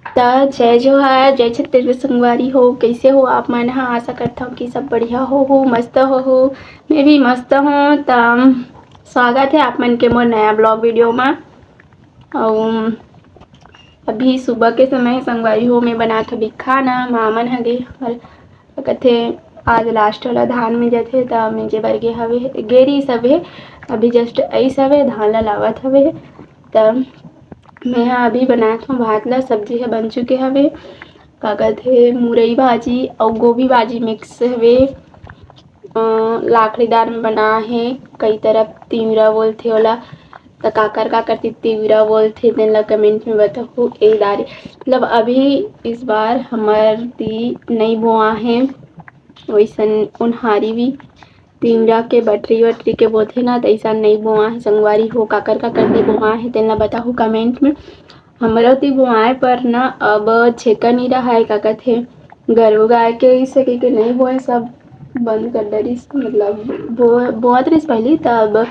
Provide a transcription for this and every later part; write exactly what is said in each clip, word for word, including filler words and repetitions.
त जय जोहार, जय छत्तीसगढ़ संगवारी हो। कइसे हो आप मन ह? आशा करथव कि सब बढ़िया होहू, मस्त होहू। मैं भी मस्त हूँ। त स्वागत है आप मन के मोर नया vlog video म। अउ अभी सुबह के समय हे संगवारी हो, मैं बनात हबी खाना। माँ मन ह गे हमर, का कथे, आज last वाला धान मिंजत हे, त मिंजे बर गे हवे, गे रिहिस हवे। अभी just अइस हवे, धान ला लावत हवे। त मैं ह अभी बनात हूँ भात ला, सब्जी ह बन चुके हवे। का कथे, मुरई भाजी अउ गोभी भाजी mix हवे। अ, लाखड़ीदार में बना हे, कई तरफ तिवरा बोलथे ओला, त काकर काकर ती तिवरा बोलथे, तेन ला comment में बताहू। ए दारी, मतलब, अभी इस बार हमर ती नई बोआ हे, वैसन ओन्हारी भी तिवरा के बटरी वटरी के बोथे ना, तैसन नई बोआ हे संगवारी हो। काकर काकर ती बोआ हे, तेन ला बताहू comment में। हमरो ती बोआए पर ना अब छेका नई रहय, का कथे, गरु गाय के इसे कहिके नई बोए, सब बंद कर डरिस। मतलब बो-, बोअत रहिस पहिली, त अब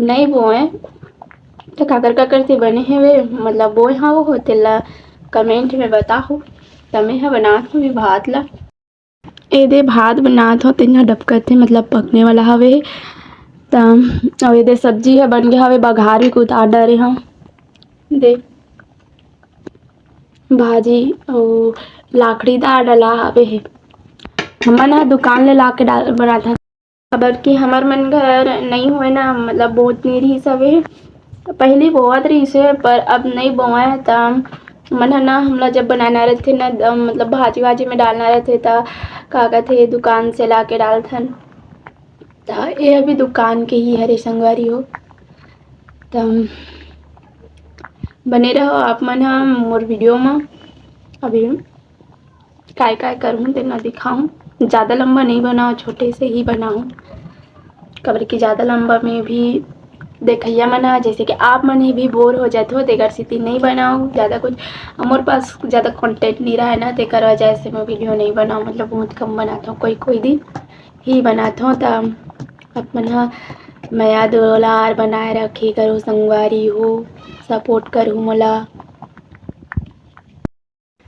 नई बोए। त काकर काकर से बने हवे, मतलब बोए हव हो, तेला comment में बताहू। त मैं ह बनात हूँ भात ला। ए दे भात बनात हव, तेन ह डबकत हे, मतलब पकने वाला हवे। त अउ ए दे सब्जी ह बन गे हवे, बघार भी उतार डरे हव। दे भाजी अउ लाखड़ी दार डला हवे हे। हमन ह दुकान ले लाके डाल, बनाथन, काबर कि हमर मन घर नई होय ना, मतलब बहुत नई रिहिस हवे। पहिली बोवत रिहिस हे, पर अब नई बोवय, त मन ह ना, हमला जब बनाना रहिथे ना, अ, मतलब भाजी वाजी में डालना रहिथे, त का कथे, दुकान से लाके डालथन। त ये अभी दुकान के ही हरे संगवारी हो। त बने रहो आप मन ह मोर video म। अभी काय काय करहूँ तेन ला दिखाहूँ। ज़्यादा लंबा नहीं बनाओ, छोटे से ही बनाओ, काबर कि ज़्यादा लंबा में भी देखइया मन ह, जैसे कि आप मन ही भी बोर हो जात हो, तेकर सेती नहीं बनाओ ज़्यादा कुछ। मोर पास ज़्यादा content नहीं रहा है ना, तेकर वजह से मैं video नहीं बनाओ, मतलब बहुत कम बनाता हूँ, कोई कोई दिन ही बनाता हूँ। त आप मन ह मया दुलार बनाए रखे करो संगवारी हो, support करो मोला।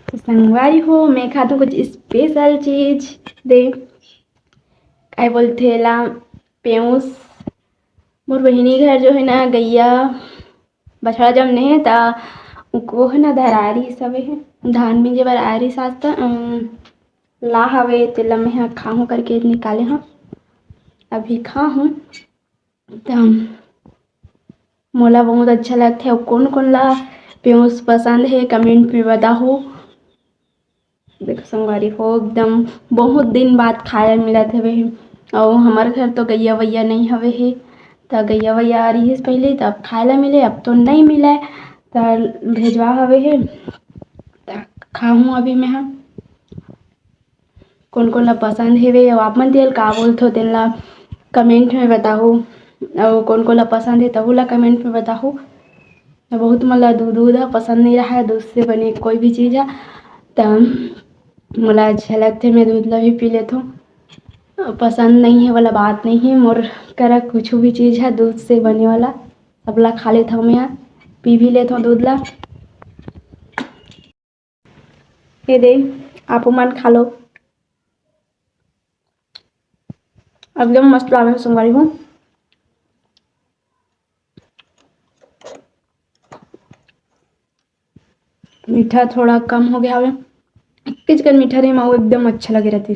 तो संगवारी हो, मैं खाथों कुछ special चीज दे, काय बोलथे ला, पेउस। मोर बहिनी घर जो है ना, गैया बछड़ा जमने हे, त उको है ना, धरारी सवे है, धान मिंजे बर आरी सास त, अम, ला हवे, तेला मैं ह खाहूँ करके निकाले हूँ, अभी खाहूँ। त मोला बहुत अच्छा लगथे। अउ कोन कोन ला पेउस पसंद हे, comment में बताहू। देखो संगवारी हो, एकदम बहुत दिन बाद खाए मिलत हवे हे। अउ हमर घर तो गैया वैया नहीं हवे हे, त गैया वैया रिहिस पहले, तब खाए ला मिले, अब तो नहीं मिले, त भेजवा हवे हे, त खाहूँ अभी मैं ह। कोन कोन ला पसंद हेवे, अउ आप मन तेल का बोलथो, तेन ला comment में बताहू। अउ कोन कोन ला पसंद हे, तहू ला comment में बताहू। बहुत मन ला दूध, दूध ह पसंद नहीं रहा है, दूध से बने कोई भी चीज़ है, त मोला अच्छा लगथे, मैं दूध ला भी पी लेथों। पसंद नहीं है वाला बात नहीं है, मोर करा कुछ भी चीज़ है दूध से बने वाला, सबला खा लेथों मैं, पी भी लेथों दूध ला। ये दे, आप मन खा लो, एकदम मस्त लागे संगवारी हो। मीठा थोड़ा कम हो गया हवे, किचकन मीठा रही, माऊ एकदम अच्छा लगे रहती।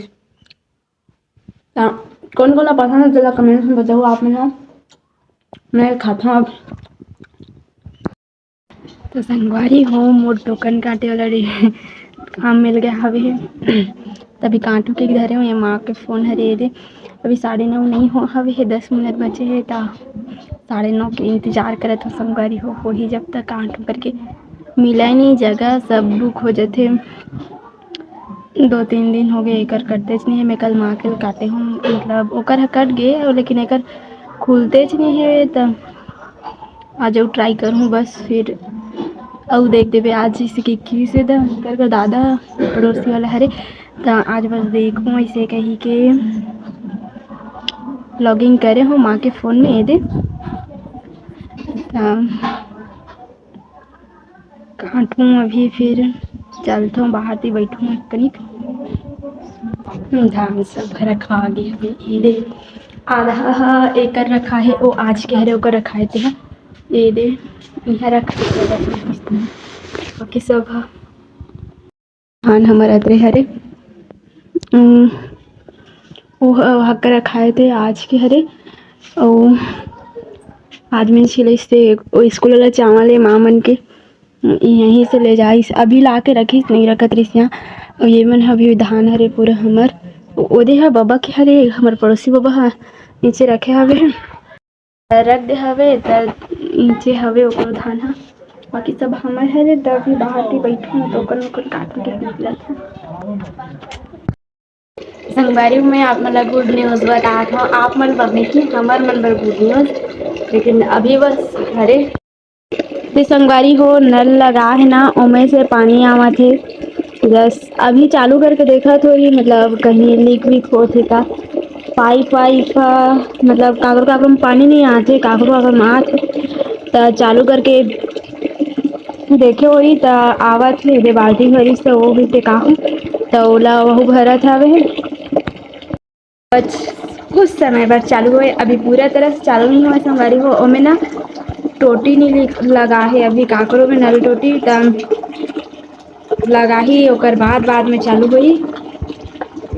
त कोन कोन ला पसंद है, तेला comment में बताओ आप मन ह। मैं खाथों अब। तो संगवारी हो, मोर टोकन काटे वाला रे काम मिल गया हवे हे। तभी काटू के धरे हूँ, ये माँ के फोन हरे दे। अभी साढ़े नौ नहीं हो हवे हे, दस मिनट बचे हे, त साढ़े नौ के इंतजार करत हूँ संगवारी हो, होही जब तक काटू करके। मिला ही नहीं जगह, सब book हो जाथे। दो तीन दिन हो गए एकर कटतेच नहीं है। मैं कल माँ के काटे हूँ, मतलब ओकर ह कट गए, लेकिन एकर खुलतेच नहीं है। त आज अउ try करहूँ बस, फिर अउ देख देबे। आज जैसे कि किसे द कर कर दादा पड़ोसी वाला हरे, त आज बस देखहूँ ऐसे कही के vlogging करे हूँ माँ के फोन में, ये दे। त काटूँ अभी फिर। चलथों बाहर ती बइठहूँ एक कनिक। हम्म, धान सब रखा गे हवे, ये दे आधा ह एकर रखा हे, ओ आज के हरे ओकर रखा हे तेहा, ये दे इहाँ रखा हे, बाकी सब ह धान हमर अतरे हरे। उम, ओ ह-, हक्का रखाए थे आज के हरे। अउ आदमी छिलइस ते ओ स्कूल वाला चावल ए माँ मन के, यहीं से ले जाइस। अभी ला के रखिस, नहीं रखत रिहिस यहाँ। अउ ये मन ह अभी धान हरे पूरा हमर। ओ-, ओदे ह बबा के हरे, हमर पड़ोसी बबा ह नीचे रखे हवे। रख दे हवे, त नीचे हवे ओकर धान ह। बाकी सब हमर हरे, त अभी बाहर ती बइठहूँ, त ओकर, ओकर काट के निकलत हे। संगवारी हो, मैं आप मन ला गुड न्यूज़ बतात हौं। आप मन बर नहीं, हमर मन बर गुड न्यूज़। लेकिन अभी बस घरे। ते संगवारी हो, नल लगा हे ना, ओमे से पानी आवत हे। बस अभी चालू करके देखत होही, मतलब कहीं लीक वीक होत हे का, पाइप वाइप ह, मतलब काकरो काकरो में पानी नहीं आत हे, काकरो काकरो में आत हे। त चालू करके देखे होही त आवत हे, दे बाल्टी भरिस त वो भी टेकाहूँ, त ओला वहू भरत हवे। बस कुछ समय बर चालू होए, अभी पूरा तरह से चालू नहीं होए संगवारी हो। ओमे ना टोटी नहीं लि-, लगा हे अभी काकरो में नल टोटी, त लगाही, ओकर बाद, बाद में चालू होही।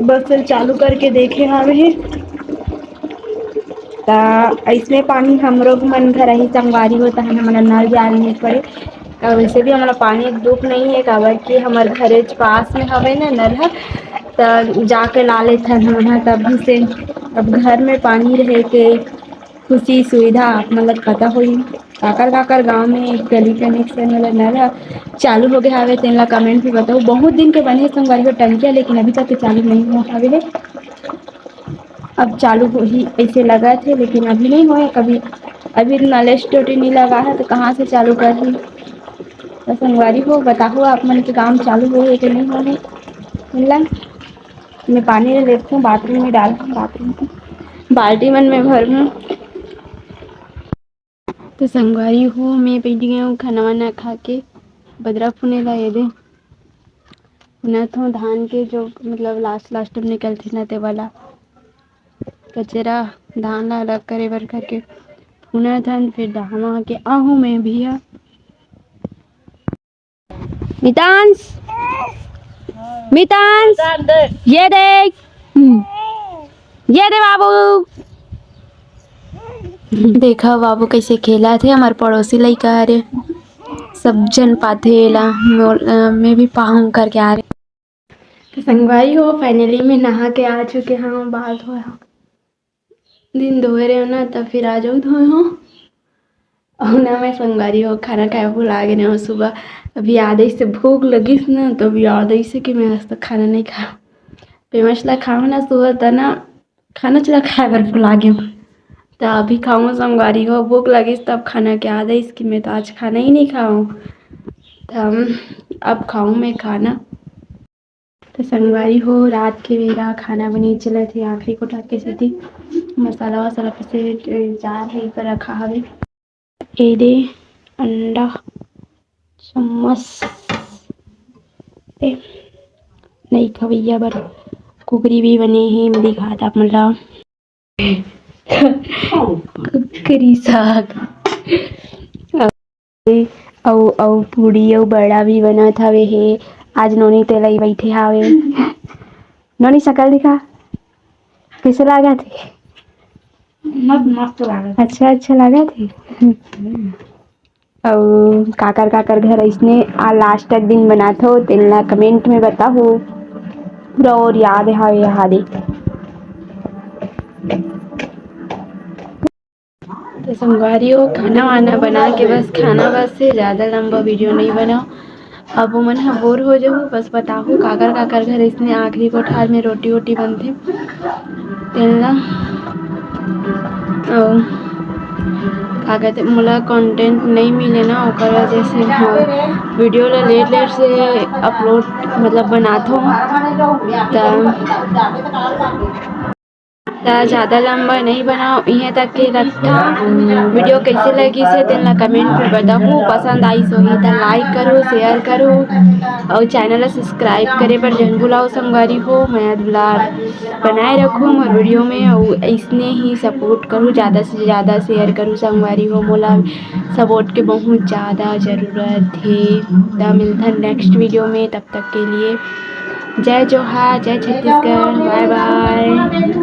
बस फिर चालू करके देखे हवे हे। त अइसने पानी हमरो मन घर आही संगवारी हो, तहन हमन नल जाए नहीं पड़े। अउ वैसे भी हमला पानी के दुख नहीं हे, काबर कि हमर घरे पास में हवे ना नल ह, त जाके ला लेथन हमन ह। तभी से अब घर में पानी रहे के खुशी सुविधा आप मन ल पता होही। काकर काकर गाँव में गली कनेक्शन वाला नल ह चालू हो गया हवे, तेन ला कमेंट में बताओ। बहुत दिन के बने हे संगवारी हो टंकिया, लेकिन अभी तक तो चालू नहीं हुआ हवे हे। अब चालू होही ऐसे लगत हे, लेकिन अभी नहीं होए। कभी अभी नल टोटी नहीं लगा है, तो कहाँ से चालू करही? तो संगवारी हो, बताहू आप मन के काम चालू होही कि नहीं होही? मिला मैं पानी ले लेती हूँ, बाथरूम में डाल, बाथरूम में बाल्टी मन में भर हूँ। तो संगवारी हो, मैं बैठ गई हूँ खाना वाना खा के, बदरा फुने ला ये दे। फुनत हूँ धान के जो मतलब लास्ट लास्ट में निकलथे ना, ते वाला कचरा धान ला अलग करे बर करके फुनत हन। फिर धान वहाँ के आहूँ मैं भी ह। मितांश, मितांश, ये देख, हम्म, ये दे बाबू। देखा बाबू कैसे खेलत हे, हमर पड़ोसी लइका हरे, सब झन पाथे एला, मोर, अ, मैं भी पाहूँ करके आ रहे। तो संगवारी हो, finally मैं नहा के आ चुके हूँ, बाल धोए हूँ, दिन धोए रहे हो ना, तब फिर आ जाऊ धोए हूँ। अउ ना मैं संगवारी हो खाना खाए भुला गे हूँ सुबह। अभी याद आइस से भूख लगिस ना, तो अभी याद आइस से कि मैं आज तक खाना नहीं खाया। पेमस ला खाऊँ ना सुबह, त ना खाना चला खाए बर भुला गे हूँ। त अभी खाऊँ संगवारी हो, भूख लगिस तब खाना के याद आइस कि मैं तो आज खाना ही नहीं खाऊँ। त हम अब खाऊँ मैं खाना। तो संगवारी हो, रात के बेरा खाना बने चलत हे, आखिरी कोठा के सेती मसाला वसाला पीसे जार हे, एकर रखा हवे। ए दे अंडा चम्मच ए नई खवैया बर कुकरी भी बने हे, मैं दिखात आप मन ला। कुकरी साग। अउ, अउ पूड़ी अउ बड़ा भी बनत हवे हे। आज नोनी तेलई बइठे हावे। नोनी, शकल दिखा, कइसे लागत हे? मस्त, मस्त लागत। अच्छा, अच्छा लागत हे। अउ काकर काकर घर अइसने आ लास्ट तक दिन बनाथो, तेन ला कमेंट में बताहू। पूरा और याद हावे, याद हे। तो संगवारी हो, खाना वाना बना के बस खाना बस हे, ज़्यादा लंबा वीडियो नहीं बनाओ। अब ओमन ह बोर हो जाहू, बस बताहू काकर काकर घर इसने आखिरी कोठार में रोटी वोटी बनथे, तेन ला। अउ का कहते, मोला कंटेंट नहीं मिले ना, ओकर वजह से, हाँ, वीडियो ला लेट लेट से अपलोड, मतलब, बनाथों। त त त ज्यादा लंबा नहीं बनाओ, इहें तक के रखथव। वीडियो कैसे लगिस हे तेन ला कमेंट में बताहू। पसंद आइस होही त लाइक करू, शेयर करू अउ चैनल ला सब्सक्राइब करे बर झन भुलाओ संगवारी हो। मया दुलार बनाए रखू मोर वीडियो में अउ अइसने ही सपोर्ट करू, ज्यादा से ज्यादा शेयर करू संगवारी हो। मोला सपोर्ट के बहुत ज्यादा जरूरत हे। त मिलथन नेक्स्ट वीडियो में, तब तक के लिए जय जोहार, जय छत्तीसगढ़, बाय बाय।